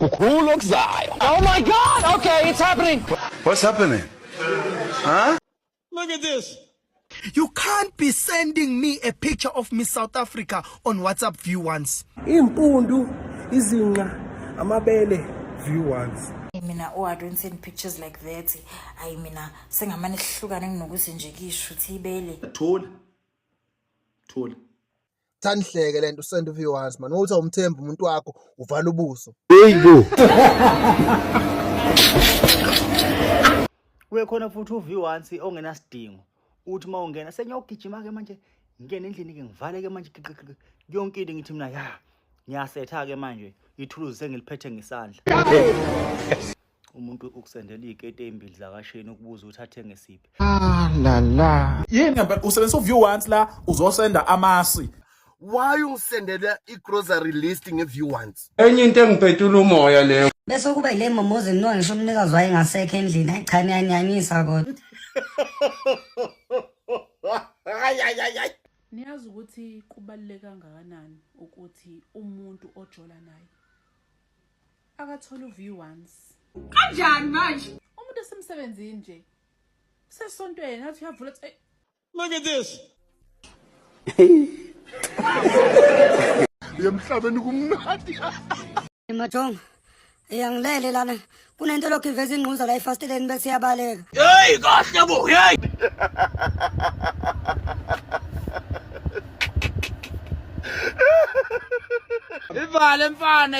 Kukhulu okuzayo. Oh my God! Okay, it's happening. What's happening? Huh? Look at this. You can't be sending me a picture of Miss South Africa on WhatsApp view once. Impundu, izinqa, amabele, view once. Mina, oh, I don't send pictures like that. Ayi, mina sengamane sihlukane kunokuthi nje kisho ukuthi ibele. Thola. Thola. Thanihleke lento usend view once man. Uthi awumthembi umuntu wakho uvala ubuso. Kuye khona futhi uV once ongenasidingo. Uthi uma ungena sengiyogijima ke manje, ngingene endlini ke ngivale ke manje giqiqiqi. Yonke into ngithi mina ya ngiyasetha ke manje ithuluzi sengiliphethe ngesandla. Umuntu ukusendela iy'keti ey'mbili zakasheni ukubuza ukuthi athenge siphi. Yini ngempela usebenzisa u-view once la uzosenda amasi. Why ungisendela i-grocery list nge-view once? Enye into engiphetula umoya leyo. Bese kuba yile momozi nginuka ngisho umnikazi wayo engasekho endlini. Hayi cha, niyanyanyisa kodwa. Niyazi ukuthi kubaluleke kangakanani ukuthi umuntu ojola naye akathole u-view once. Kanjani manje? Umuntu esemsebenzini nje usesontweni athi uyavula athi, "Ey, Look at this. Emhlabeni kumnandi. Majongo, iyangilele lana. Kunento lokhu iveza ingquza la efasiteleni bese iyabaleka. Hey, kahle bo, hey. Ivale mfana.